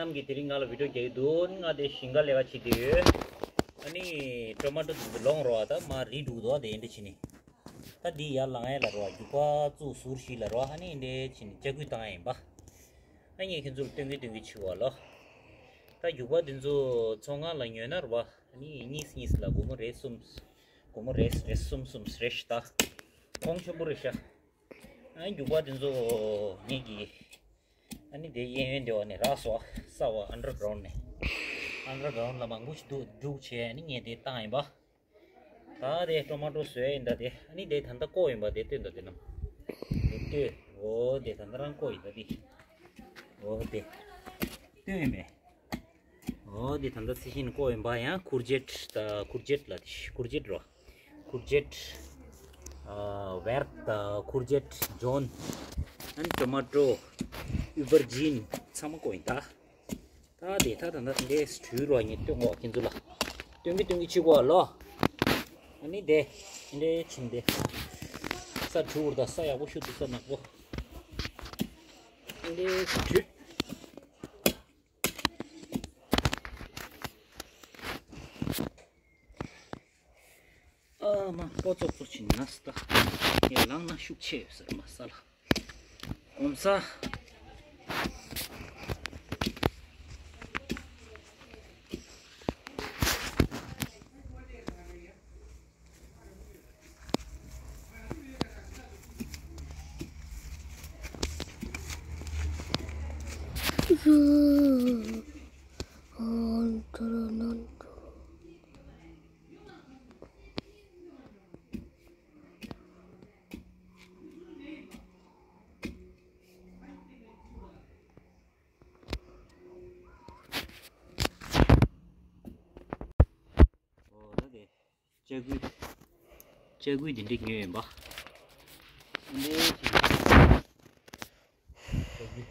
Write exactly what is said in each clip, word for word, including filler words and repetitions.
རྣམས་ཀྱིས་དེ་རིང་ང་ལ་བི་ཌིའོ་རྒྱག་གི་འདུག་ང་དེ་ཞིང་ཁ་ལས་ཀ་བྱེད་དུས་ཡོད། ཨ་ནི་ཊོ་མ་ཊོ་དེ་ཚོ་ལོང་རོ་བ་ད་མར་རིལ་འགྲོ་གི་འདུག་དེ་འདྲ་བྱས་ནས། ད་འདི་ཡར་ལངས་ཡ་ལ་རོ་བ་རྒྱུག་པ་བཙུགས་ཟུར་ཞིག་ལ་རོ་བ་ཨ་ནི་འདི་འདྲ་བྱས་ནས་ལྕགས་སྐུད་བཏང་ཡ་ཡིན་པ། ཨ་ངས་ཁྱེད་ཚོ་ལ་སྟོན་གི་སྟོན་གི་བྱེད་པ་ལོ། ད་རྒྱུག་པ་དེ་ཚོ་ཚོང་ཁང་ལ་ཉོས་ན་རོ་བ་ཨ་ནི་གཉིས་གཉིས་ལ་སྒོར་མོ་རེ་གསུམ། སྒོར་མོ་རེ་རེ་གསུམ་གསུམ་རེ་ཞིག་ད། གོང་ཆེན་པོ་རེད་ཤག་ཨ་ནི་རྒྱུག་པ་དེ་ཚོ་ངེད་ཀྱིས། ཨ་ནི་དེ་གཡས་གཡོན་དེ་བ་ནས་རག་སོ། ས་བ་ཨན་ཌར་གྷ་རའུན་ཌི་ནས། ཨན་ཌར་གྷ་རའུན་ཌི་ལ་མང་པོ་ཞིག་འདུག་འདུག་བྱས་ཨ་ནི་ངས་དེ་བཏང་ཡིན་པ། ད་དེ་ཊོ་མ་ཊོ་བཟོས་ཡིན་ད་དེ་ཨ་ནི་དེ་ད་ལྟ་བརྐོས་ཡིན་པ་དེ་སྟོན་ད་དེ་རྣམས། དེ་ལྟོས། འོ་དེ་ད་ལྟ་རང་བརྐོས་ཡིན་ད་དེ། འོ་དེ། ལྟོས་ཡིན་མེད། འོ་འདི་ད་ལྟ་ཚེ་ཤིན་བརྐོས་ཡིན་པ་ཡང་ཁུར་ཇེཊ་ད་ཁུར་ཇེཊ་ལ་དེ་ཁུར་ཇེཊ་རོ། ཁུར་ཇེཊ། ཨ་ཝེར་ད་ཁུར་ཇེཊ་ཇོན། ཨན་ཊོ་མ་ཊོ། ཨུ་བར་ཇིན་ཚང་མ་བརྐོས་ཡིན་ད། ད་དེ་ད་ད་ད་འདྲེས་བྲུས་རོ་ངས་སྟོན་གོ་ཁྱེད་ཚོ་ལ། སྟོན་གི་སྟོན་གི་ཆི་གོ་ལོ། ཨ་ནི་དེ་འདྲེ་ཆིན་དེ། ས་བྲུ་བར་ད་ས་ཡག་པོ་ཤུ་དུ་ས་ནག་པོ། འདྲེས་བྲུས། ཨ་མ་པོ་ཙོག་ཙོག་ཕྱིན་ན་སྟ། ངས་ལངས་ན་ཤུགས་ཆེ་ཡོད་ཟེར་མ་ས་ལ། ཨོམ་ས། ལྕགས་སྐུད། ལྕགས་སྐུད་འདི་འདྲ་ཉོས་ཡིན་པ། འདི་ལྕགས་སྐུད། ལྕགས་སྐུད་འདི་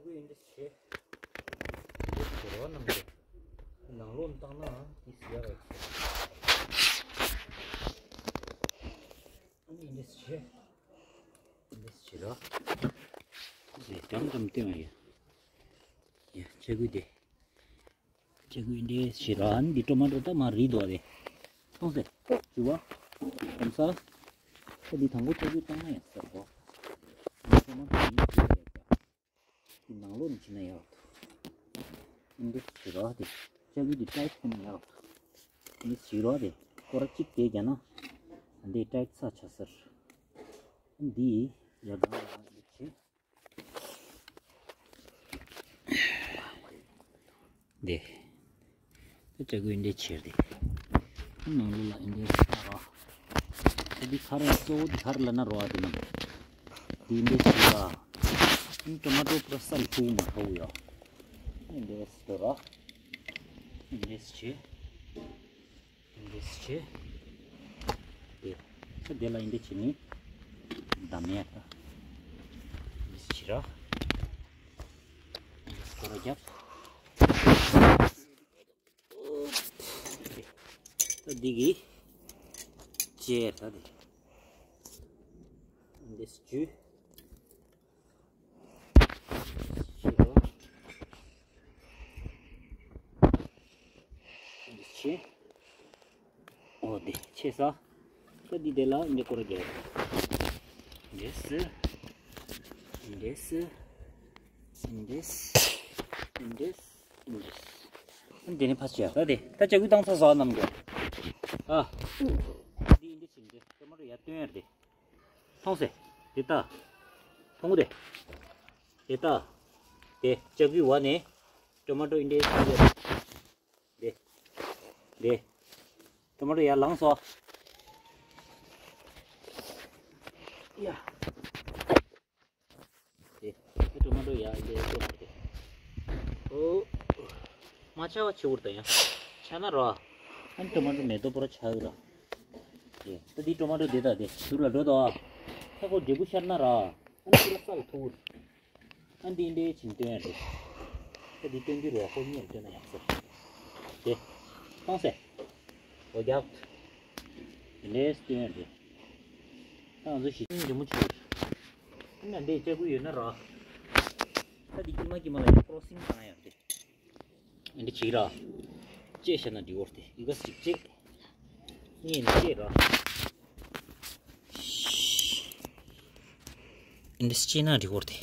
བྱས། འདི་བྱས་རོགས་གནང་གི། ནང་ལོགས་བཏང་ན་འདི་ཟེར་ཡ་རེད། ཨ་ནི་འདི་བྱས། འདི་བྱས་རོགས། འདི་འགྲམ་འགྲམ་བཏོན་ཡ། ཡ་ལྕགས་སྐུད་འདི། ལྕགས་སྐུད་འདི་ཞེ་དྲག་ཨ་ནི་འདི་ཊོ་མ་ཊོ་ད་མར་རིལ་འདུག་རེད། མཐོང་སེ། ཅི་བ། གོམས་ས། ད་འདི་དང་པོ་ལྕགས་སྐུད་བཏང་ན་ཡང་ཟེར་གོ། ཊོ་མ་ཊོ་འདི་ཞེ་དྲག་ཡོད་ཀྱང་། འདི་ནང་ལོགས་ནས་བྱིན་ན་ཡག་འདུག་འདི་ཞེ་དྲག་དེ། ལྕགས་སྐུད་འདི་ཊའིཊ་ཕུན་ན་ཡག་འདུག་འདི་ཞེ་དྲག་དེ། སྐོར་ར་གཅིག་དེ་རྒྱག་ན། འདི་ཊའིཊ་ས་ཆ་ཟེར། འདི་ཡ་དང་ཡ་འདི་བྱེད། འདི། ད་ལྕགས་སྐུད་འདི་ཕྱིར་འདི། ནང་ལོགས་ལ་འདི་ས་ར། ད་འདི་ཁ་ར་གཙོ་བོ་འདི་ཁ་ར་ལ་ན་རོ་ཨ་འདི་ནང་། འདི་འདི་ཕྱིར་ར། ཊོ་མ་ཊོ་པུ་ར་སལ་ཐུག་མ་ཐོག་ཡོ། འདི་སི་ཏོ་ར། འདི་ཕྱིར། འདི་ཕྱེ། དེ། ད་དེ་ལ་ཡིན་འདི་ཕྱེ་ནི། འདམ་ཡ་ད། འདི་ཕྱེ་ར། འདི་སྐོར་ར་རྒྱབ། ད་འདི་གི་ཅེར་ད་དེ། འདི་ཕྱེ། ཕྱེ། འོ་དེ་ཕྱེ་ས། ད་འདི་དེ་ལ་འདི་སྐོར་ར་རྒྱབ། འདི་སི། འདི་སི། འདི་སི། འདི་སི། འདི་ནི་ཕ་ཆེ་ད་དེ་ད་ལྕགས་སྐུད་བཏང་ཚར་ས་རྣམས་ཀྱི། ཨ། འདི་འདི་ཕྱེ་འདི་ཊོ་མ་ཊོ་ཡར་བཏོན་ཡར་དེ། མཐོང་སེ། དེ་ལྟ། མཐོང་གི་རེད། དེ་ལྟ། དེ་ལྕགས་སྐུད་བ་ནས། ཊོ་མ་ཊོ་ཨིན་ཌི་ཡ་ཞིག་རེད། དེ། དེ། ཊོ་མ་ཊོ་ཡར་ལངས་སོ། ཡ། དེ། དེ་ཊོ་མ་ཊོ་ཡར་ཨིན་ཌི་ཡ་ཤོར་དེ། ཨོ། མ་ཆག་པ་ཆེ་བོར་ད་ཡང་། ཆག་ན་ར། ཨ་ནི་ཊོ་མ་ཊོ་མེ་ཏོག་པོ་ར་ཆག་གི་ར། ཨེ། ད་འདི་ཊོ་མ་ཊོ་དེ་ད་དེ་ཟུར་ལ་འགྲོ་དོ། ཨ། ཧ་གོ་འབྲས་བུ་ཤར་ན་ར། ཨ་ནི་ཁོ་ར་ས་ལ་ཐུག་ཨ་འདི་འདྲའི་ཆིན་སྟོན་ཡ་རེད། ཨ་འདི་སྟོན་རྒྱུ་རེད། ཁོ་གཉིས་ལ་སྟོན་ན་ཡག་ས་རེད། དེ་གཏོང་སེ། འོ་རྒྱག་འདི་འདྲའི་སྟོན་ཡ་རེད། ད་ང་ཚོ་ཞི་ཅིན་འདི་མོ་ཆུ། ཨ་ནི་འདི་ལྕགས་སྐུད་ཡོད་ན་ར། ད་འདི་དཀྱིལ་མ་དཀྱིལ་མ་ལ་ཡང་ཀྲོ་སིང་བཏང་ཡ་རེད། འདི་བྱེད་ར། བཅད་བཞག་ན་འགྲིག་གོ་རེད། ཡི་ག་ཞིག་བཅད། གཉིས་ནི་བཅད་ར། འདི་བཅད་ན་འགྲིག་གོ་རེད། འདི་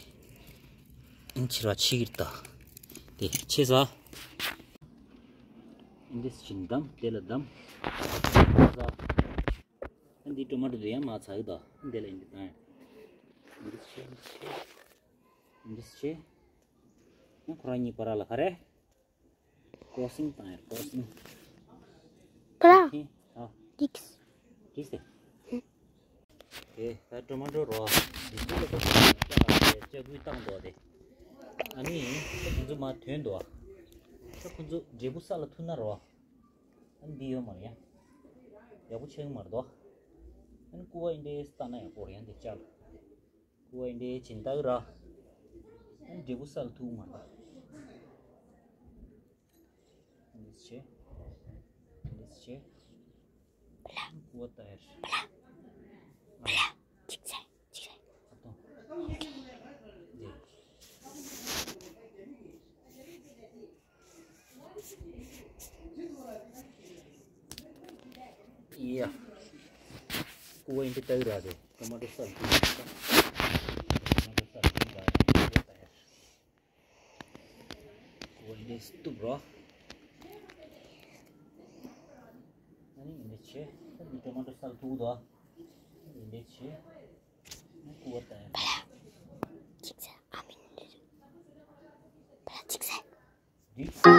བྱེད་ར་ཆི་གིར་ད། དེ་ཆེ་ས། འདི་བྱིན་དམ་དེ་ལ་དམ། འདི་ཊོ་མ་ཊོ་དེ་ཡང་མ་ཚ་གི་ད། འདི་ལ་འདི་བཏང་ཡ། འདི་བྱེད་འདི་བྱེད། འདི་བྱེད། ཁོ་རང་གཉིས་བར་ལ་ག་རེ། ཀྲོ་སིང་བཏང་ཡ། ཀྲོ་སིང་། ཁོ་རང་། ཧི། ཨ། འགྲིག་གི་འགྲིག་སེ། ཨེ་ད་ཊོ་མ་ཊོ་རོ། འདི་ཚོ་ལ་ཀྲོ་སིང་བཏང་ཡ། ལྕགས་སྐུད་བཏང་འདུག་དེ། ཨ་ནི་ཁོ་ཚོ་མ་ཐོན་འདུག་ཁོ་ཚོ་འབྲས་བུ་ས་ལ་ཐུག་ན་རོ། ཨ་ནི་འདི་ཡོད་མ་རེད་ཡ། ཡག་པོ་ཆགས་ཀྱི་མ་རེད་དོ། ཨ་ནི་ཀུ་བ་འདི་འདྲའི་བཏང་ན་ཡག་པོ་རེད་ཡ། འདི་ལྕགས་ལ། ཀུ་བ་འདི་འདྲའི་བྱིན་ལྟ་གི་ར། ཨ་ནི་འབྲས་བུ་ས་ལ་ཐུག་མ་རེད། འདི་བྱེད། འདི་བྱེད། ཀུ་བ་ལྟ་ཡ་རེད། ཨ། ཅིག་ཚེ་ཅིག་རེད། ཨ་ཏོ། འདི། ཡ། ཀུ་བ་འདི་ལྟ་གི་ར་དེ། ཊོ་མ་ཊོ་སོ་སི་འདི། ཊོ་མ་ཊོ་སོ་སི་འདི་ར་དེ། ཀུ་བ་ལྟ་ཡ་རེད། ཀུ་བ་འདི་གཏུབ་རོགས། ཨ་ནི་འདི་བྱེད། ད་འདི་ཊོ་མ་ཊོ་སོ་སི་ཐུག་འདུག་འདི་འདི་བྱེད། ཨ་ནི་ཀུ་བ་ལྟ་ཡ། ཅིག་ཚེ་ཨ་མིན། ད་ཅིག་ཚེ། འདི།